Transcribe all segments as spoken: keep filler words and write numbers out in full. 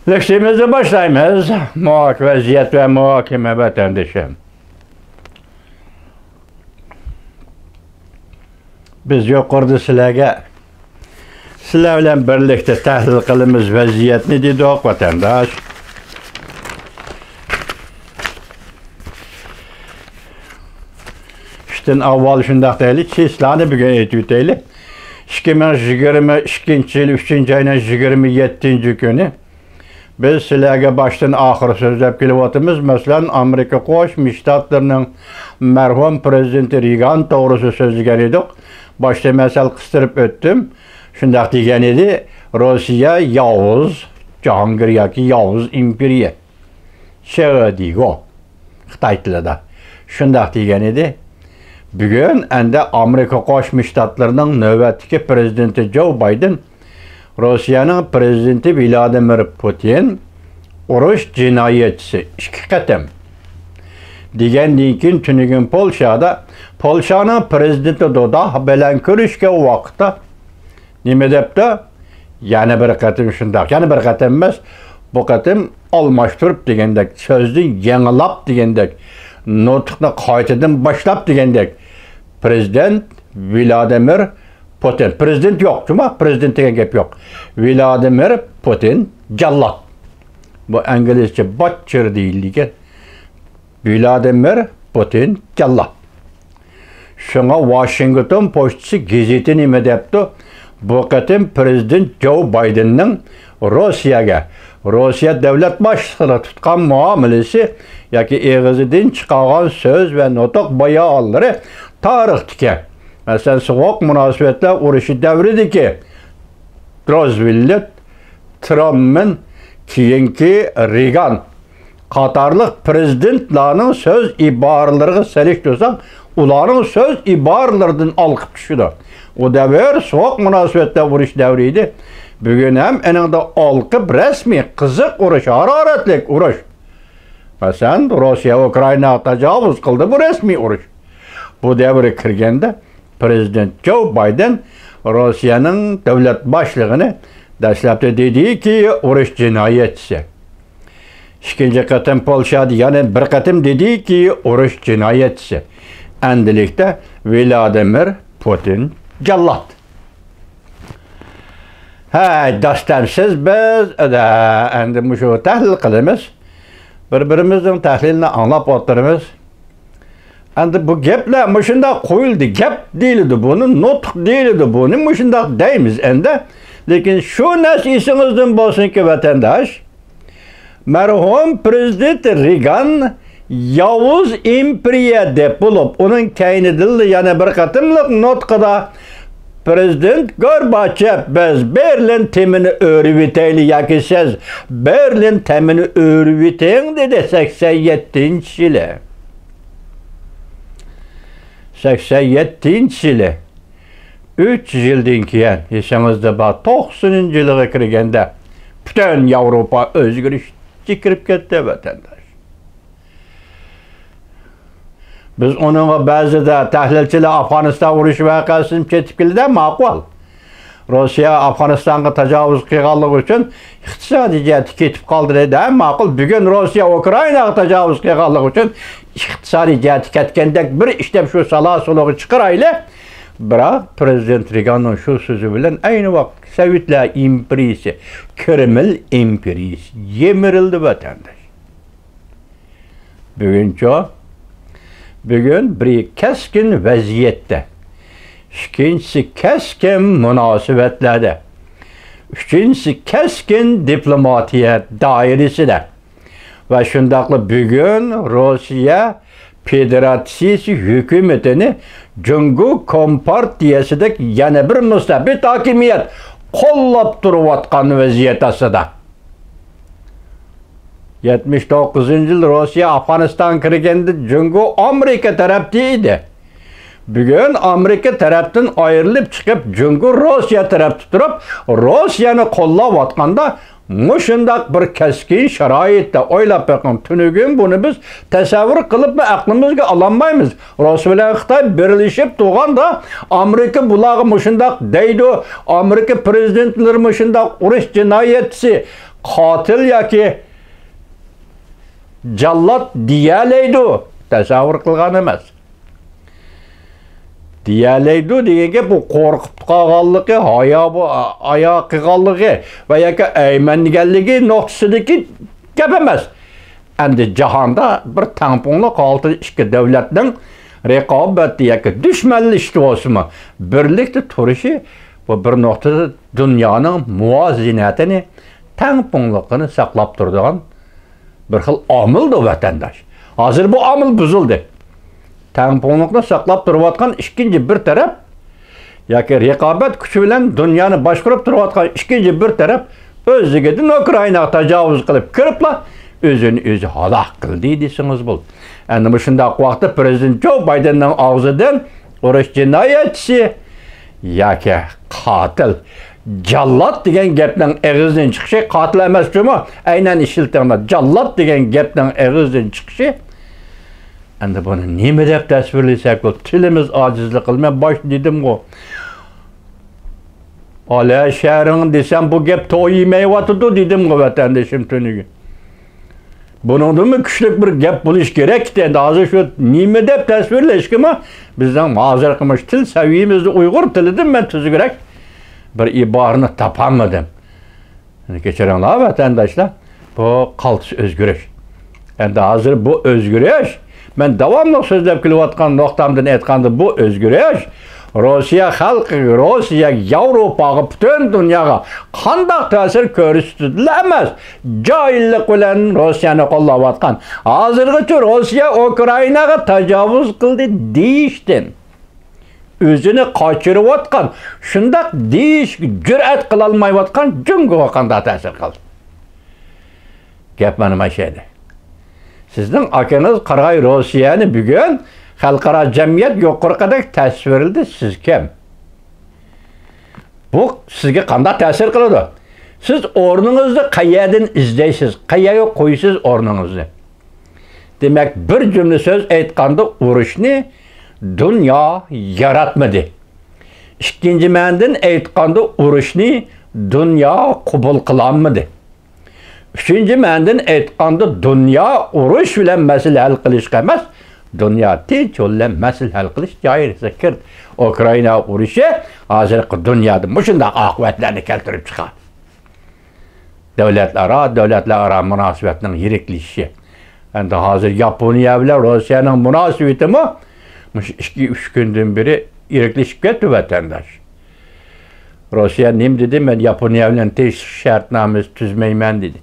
لېكسىيىمىزنى باشلايمىز. مۇھاكىمە ۋەزىيەت ۋە مۇھاكىمە ۋەتەندىشىم. بىز يۇقىرىدا سىلەرگە، سىلەر بىلەن بىرلىكتە تەھلىل قىلىمىز ۋەزىيەتنى دېدۇق، ۋەتەنداش. ئىشتىن ئاۋۋال شۇنداق دەيلى، چىسلانى بۈگۈن ئېيتىۋېتەيلى. ئىككى مىڭ يىگىرمە ئىككىنچى يىل ئۈچىنچى ئاينىڭ يىگىرمە يەتتىنچى كۈنى بىز سىلەرگە باشتىن ئاخىر سۆزلەپ كېلىۋاتىمىز. مەسىلەن، ئامېرىكا قوشما شتاتلىرىنىڭ مەرھۇم پرېزىدېنتى رېگان توغرىسىدا سۆزلىگەن ئىدۇق. باشتا مەن سەل قىستۇرۇپ ئۆتتۈم. شۇنداق دېگەن ئىدى، روسىيە ياۋۇز جاھانگىر ياكى ياۋۇز ئىمپېرىيە. شېغې دېگو، خىتاي تىلىدا. شۇنداق دېگەن ئىدى. بۈگۈن ئەندى ئامېرىكا قوشما شتاتلىرىنىڭ نۆۋەتتىكى پرېزىدېنتى جو بايدېن، روسىيەنىڭ پرېزىدېنتى ۋلادىمىر پۇتىن، ئۇرۇش جىنايەتچىسى ئىككى قېتىم دېگەندىن كېيىن، تۈنۈگۈن پولشادا، پولشانىڭ پرېزىدېنتى دودا بىلەن كۆرۈشكەن ۋاقىتتا، نېمە دەپتۇ؟ يەنە بىر قېتىم شۇنداق، يەنە بىر قېتىم ئەمەس، بۇ قېتىم ئالماشتۇرۇپ دېگەندەك، سۆزنى يېڭىلاپ دېگەندەك، نۇتۇقنى قايتىدىن باشلاپ دېگەندەك، پرېزىدېنت ۋلادىمىر پۇتىن، پرېزىدېنت يوق، جۇما، پرېزىدېنت دېگەن گەپ يوق. ۋلادىمىر پۇتىن جاللات. بۇ ئىنگلىزچە باتچېر دېيىلگەن. ۋلادىمىر پۇتىن جاللات. شۇڭا ۋاشىنگتون پوچتىسى گېزىتى نېمە دەپتۇ؟ بۇ قېتىم پرېزىدېنت جو بايدېننىڭ روسىيەگە، روسىيە دۆلەت باشلىقىغا تۇتقان مۇئامىلىسى ياكى ئېغىزىدىن چىقارغان سۆز ۋە نۇتۇق بايانلىرى تارىختىكى، مەسىلەن، سوغۇق مۇناسىۋەتلەر ئۇرۇشى دەۋرىدىكى روزۋېلت، ترۇمەن، كېيىنكى رېگان قاتارلىق پرېزىدېنتلارنىڭ سۆز ئىبارىلىرىغا سېلىشتۇرساڭ، ئۇلارنىڭ سۆز ئىبارىلىرىدىن ھالقىپ چۈشىدۇ. ئۇ دەۋر سوغۇق مۇناسىۋەتلەر ئۇرۇش دەۋرى ئىدى. بۈگۈن ھەم ئېنىڭدا ھالقىپ رەسمىي قىزىق ئۇرۇش، ھارارەتلىك ئۇرۇش. مەسىلەن، روسىيە ئۇكرائىناغا تاجاۋۇز قىلدى، بۇ رەسمىي ئۇرۇش. بۇ دەۋرگە كىرگەندە، پرېزىدېنت جو بايدېن روسىيەنىڭ دۆلەت باشلىقىنى دەسلەپتە دېدىكى، ئۇرۇش جىنايەتچىسى. ئىككىنچى قېتىم پولشادا يەنە بىر قېتىم دېدىكى، ئۇرۇش جىنايەتچىسى. ئەندىلىكتە ۋلادىمىر پۇتىن جاللات. ھەي، داستەمسىز بىز، ئەدە، ئەندى مۇشۇ تەھلىل قىلىمىز. بىر-بىرىمىزنىڭ تەھلىلىنى ئاڭلاپ ئولتۇرىمىز. ئەندى بۇ گەپلەر مۇشۇنداق قويۇلدى، گەپ دېيىلىدۇ بۇنى، نۇتۇق دېيىلىدۇ بۇنى، مۇشۇنداق دەيمىز ئەندى. لېكىن شۇ نەرسە ئېسىڭىزدىن بولسۇنكى، ۋەتەنداش، مەرھۇم پرېزىدېنت رېگان ياۋۇز ئىمپېرىيە دەپ بولۇپ، ئۇنىڭ كەينىدىنلا يەنە بىر قېتىملىق نۇتقىدا پرېزىدېنت گورباچېف، بىز بېرلىن تېمىنى ئۆرۈۋېتەيلى ياكى سىز بېرلىن تېمىنى ئۆرۈۋېتىڭ، دېدى سەكسەن يەتتىنچى يىلى. سەكسەن يەتتىنچى يىلى. ئۈچ يىلدىن كېيىن، ئېسىڭىزدە بار، توقسىنىنچى يىلىغا كىرگەندە، پۈتۈن ياۋروپا ئۆزگىرىشكە كىرىپ كەتتى، ۋەتەنداش. بىز ئۇنىڭغا بەزىدە تەھلىلچىلەر ئافغانىستان ئۇرۇشى ۋەقەسىنى چېتىپ كېلىدە، ماقۇل. روسىيە ئافغانىستانغا تاجاۋۇز قىلغانلىقى ئۈچۈن ئىقتىسادىي جەھەتتە كېتىپ قالدى دەيدۇ. ھە، ماقۇل، بۈگۈن روسىيە ئۇكرائىناغا تاجاۋۇز قىلغانلىقى ئۈچۈن ئىقتىسادىي جەھەتتە كەتكەندەك بىر ئىش دەپ شۇ سالا سولىغا چىقىرايلى. بىراق پرېزىدېنت رېگاننىڭ شۇ سۆزى بىلەن ئەينى ۋاقىتتا سوۋېتلار ئىمپېرىيىسى، كرېمل ئىمپېرىيىسى يىمىرىلدى، ۋەتەنداش. بۈگۈنچۇ؟ بۈگۈن بىرى كەسكىن ۋەزىيەتتە، ئىككىنچىسى كەسكىن مۇناسىۋەتلەردە، ئۈچىنچىسى كەسكىن دىپلوماتىيە دائىرىسىدە ۋە شۇنداقلا بۈگۈن روسىيە فېدېراتسىيىسى ھۆكۈمىتىنى جۇڭگو كومپارتىيەسىدەك يەنە بىر مۇستەبىت ھاكىمىيەت قوللاپ تۇرۇۋاتقان ۋەزىيەت ئاستىدا. يەتمىش توققۇزىنچى يىل روسىيە ئافغانىستانغا كىرگەندە جۇڭگو ئامېرىكا تەرەپتە ئىدى. بۈگۈن ئامېرىكا تەرەپتىن ئايرىلىپ چىقىپ، جۇڭگو روسىيە تەرەپتە تۇرۇپ، روسىيەنى قوللاۋاتقاندا، مۇشۇنداق بىر كەسكىن شارائىتتا، ئويلاپ بېقىڭ، تۈنۈگۈن بۇنى بىز تەسەۋۋۇر قىلىپمۇ ئەقلىمىزگە ئالالمايمىز. روسىيە بىلەن خىتاي بىرلىشىپ تۇرغاندا، ئامېرىكا بۇلارغا مۇشۇنداق دەيدۇ، ئامېرىكا پرېزىدېنتلىرى مۇشۇنداق ئۇرۇش جىنايەتچىسى، قاتىل ياكى جاللات دېيەلەيدۇ، تەسەۋۋۇر قىلغان ئەمەس. دېيەلەيدۇ دېگەن گەپ، بۇ قورقۇپ قالغانلىقى، ھايا، بۇ ھايا قىلغانلىقى ۋە ياكى ئەيمەنگەنلىكى نۇقتىسىدىكى گەپ ئەمەس. ئەمدى جاھاندا بىر تەڭپۇڭلۇق ھالەتتە ئىككى دۆلەتنىڭ رىقابەت ياكى دۈشمەنلىشىشى بولسىمۇ، بىرلىكتە تۇرۇشى، بۇ بىر نۇقتىدا دۇنيانىڭ مۇۋازىنەتىنى، تەڭپۇڭلۇقىنى ساقلاپ تۇرىدىغان بىر خىل ئامىلدۇر، ۋەتەنداش. ھازىر بۇ ئامىل بۇزۇلدى. تەڭپۇڭلۇقنى ساقلاپ تۇرۇۋاتقان ئىككىنچى بىر تەرەپ ياكى رىقابەت كۈچى بىلەن دۇنيانى باشقۇرۇپ تۇرۇۋاتقان ئىككىنچى بىر تەرەپ ئۆزلۈكىدىن ئۇكرائىناغا تاجاۋۇز قىلىپ كىرىپلا ئۆزىنى ئۆزى ھالاك قىلدى دېسىڭىز بولىدۇ. ئەمدى مۇشۇنداق ۋاقىتتا پرېزىدېنت جو بايدېننىڭ ئاغزىدىن ئۇرۇش جىنايەتچىسى ياكى قاتىل، جاللات دېگەن گەپنىڭ ئېغىزدىن چىقىشى، قاتىل ئەمەس جۇمۇ، ئەينەن ئىشلىتىڭلار، جاللات دېگەن گەپنىڭ ئېغىزدىن چىقىشى، ئەمدى بۇنى نېمە دەپ تەسۋىرلىسەك بولىدۇ؟ تىلىمىز ئاجىزلىق قىلىپ، مەن باشتا دېدىمغۇ، ئالە شەھىرىڭ دېسەم، بۇ گەپ تويىمەيۋاتىدۇ دېدىمغۇ، ۋەتەندىشىم تۈنۈگۈن. بۇنىڭدىنمۇ كۈچلۈك بىر گەپ بولۇشى كېرەك ئىكەن. ھازىر شۇ نېمە دەپ تەسۋىرلەشكىمۇ بىزنىڭ ھازىرقى مۇشۇ تىل سەۋىيەمىزدە ئۇيغۇر تىلىدىن مەن تۈزۈكرەك بىر ئىبارىنى تاپالمىدىم. كەچۈرۈڭلار، ۋەتەنداشلار، بۇ قالتىس ئۆزگىرىش. ئەمدى ھازىر بۇ ئۆزگىرىش، مەن داۋاملىق سۆزلەپ كېلىۋاتقان نۇقتامدىن ئېيتقاندا، بۇ ئۆزگىرىش روسىيە خەلقىگە، روسىيە، ياۋروپاغا، پۈتۈن دۇنياغا قانداق تەسىر كۆرسىتىدىلا ئەمەس، جاھىللىق بىلەن روسىيەنى قوللاۋاتقان، ھازىرغىچە روسىيە ئۇكرائىناغا تاجاۋۇز قىلدى دېيىشتىن، ئۆزىنى قاچۇرۇۋاتقان، شۇنداق دېيىشكە جۈرئەت قىلالمايۋاتقان جۇڭگوغا قانداق تەسىر قىلدى؟ گەپ مانا مانا شۇ يەردە. سىزنىڭ ئاكىڭىز قارىغاي روسىيەنى بۈگۈن خەلقئارا جەمئىيەت يۇقىرىقىدەك تەسۋىرلىدى، سىز كىم؟ بۇ سىزگە قانداق تەسىر قىلىدۇ؟ سىز ئورنىڭىزنى قەيەردىن ئىزدەيسىز، قەيەرگە قويىسىز ئورنىڭىزنى؟ دېمەك، بىر جۈملە سۆز ئېيتقاندا، ئۇرۇشنى دۇنيا ياراتمىدى. ئىككىنچى مەنىدىن ئېيتقاندا، ئۇرۇشنى دۇنيا قوبۇل قىلالمىدى. ئۈچىنچى مەنىدىن ئېيتقاندا، دۇنيا ئۇرۇش بىلەن مەسىلە ھەل قىلىشقا ئەمەس، دۇنيا تىنچ يول بىلەن مەسىلە ھەل قىلىش دائىرىسىگە كىردى. ئۇكرائىنا ئۇرۇشى ھازىرقى دۇنيادا مۇشۇنداق ئاقىۋەتلەرنى كەلتۈرۈپ چىقاردى. دۆلەتلەرئارا، دۆلەتلەرئارا مۇناسىۋەتنىڭ يىرىكلىشىشى. ئەمدى ھازىر ياپونىيە بىلەن روسىيەنىڭ مۇناسىۋىتىمۇ مۇشۇ ئىككى، ئۈچ كۈندىن بېرى يىرىكلىشىپ كەتتى، ۋەتەنداش. روسىيە نېمە دېدى؟ مەن ياپونىيە بىلەن تىنچلىق شەرتنامىسى تۈزمەيمەن دېدى.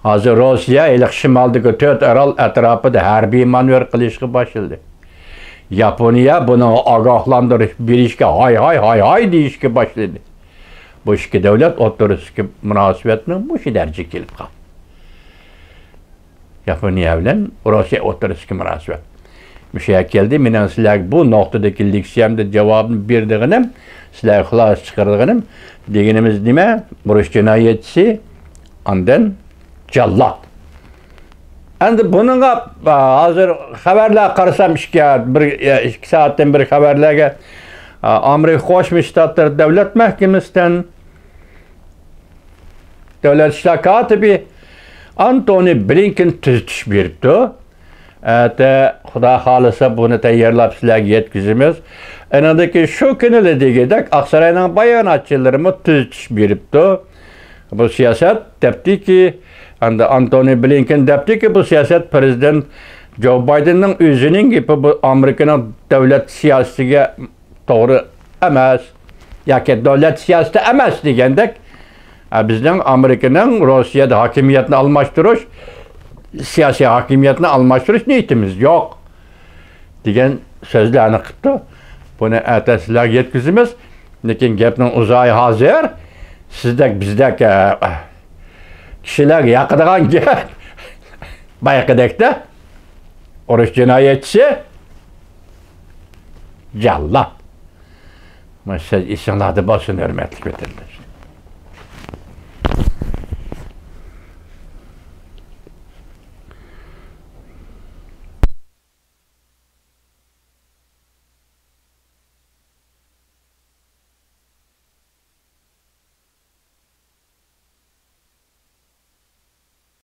ھازىر روسىيە ھېلىقى شىمالدىكى تۆت ئارال ئەتراپىدا ھەربىي مانېۋىر قىلىشقا باشلىدى. ياپونىيە بۇنىڭغا ئاگاھلاندۇرۇش بېرىشكە ھاي ھاي، ھاي ھاي دېيىشكە باشلىدى. بۇ ئىككى دۆلەت ئوتتۇرىسىدىكى مۇناسىۋەتنىڭ مۇشۇ دەرىجىگە كېلىپ قالدى. ياپونىيە بىلەن روسىيە ئوتتۇرىسىدىكى مۇناسىۋەت. مۇشۇ يەرگە كەلدى. مېنىڭ سىلەرگە بۇ نۇقتىدىكى لېكسىيەمدە جاۋابنى بېرىدىغىنىم، سىلەرگە خۇلاسە چىقىرىدىغىنىم، دېگىنىمىز نېمە؟ ئۇرۇش جىنايەتچىسى، ئاندىن جاللات. ئەمدى بۇنىڭغا، ئا، ھازىر خەۋەرلەر قارىسام، ئىككى، بىر، ئىككى سائەتتىن بېرى خەۋەرلەرگە، ئا، ئامېرىكا قوشما شتاتلىرى دۆلەت مەھكىمىسىدىن دۆلەت ئىشلار كاتىپى ئانتونى بلىنكېن تۈزىتىش بېرىپتۇ. ئەتە، خۇدا خالىسا، بۇنى تەييارلاپ سىلەرگە يەتكۈزىمىز. ئېنىڭدىكى شۇ كۈنىلا دېگۈدەك، ئاقساراينىڭ باياناتچىلىرىمۇ تۈزىتىش بېرىپتۇ. بۇ سىياسەت دەپتىكى، ئەمدى ئانتونى بلىنكېن دەپتىكى، بۇ سىياسەت پرېزىدېنت جو بايدېننىڭ ئۆزىنىڭ گېپى، بۇ ئامېرىكىنىڭ دۆلەت سىياسىتىگە توغرا ئەمەس ياكى دۆلەت سىياسىتى ئەمەس دېگەندەك، ئە، بىزنىڭ ئامېرىكىنىڭ روسىيەدە ھاكىمىيەتنى ئالماشتۇرۇش، سىياسىي ھاكىمىيەتنى ئالماشتۇرۇش نىيىتىمىز يوق دېگەن سۆزلەرنى قىپتۇ. بۇنى ئەتە سىلەرگە يەتكۈزىمىز. لېكىن گەپنىڭ ئۇزايى ھازىر سىزدەك، بىزدەك، ئە، كىشىلەرگە ياقىدىغان گەپ. بايىقىدەكتە ئۇرۇش جىنايەتچىسى جاللات. مانا سىز ئېسىڭلاردا بولسۇن، ھۆرمەتلىك ۋەتەنداش.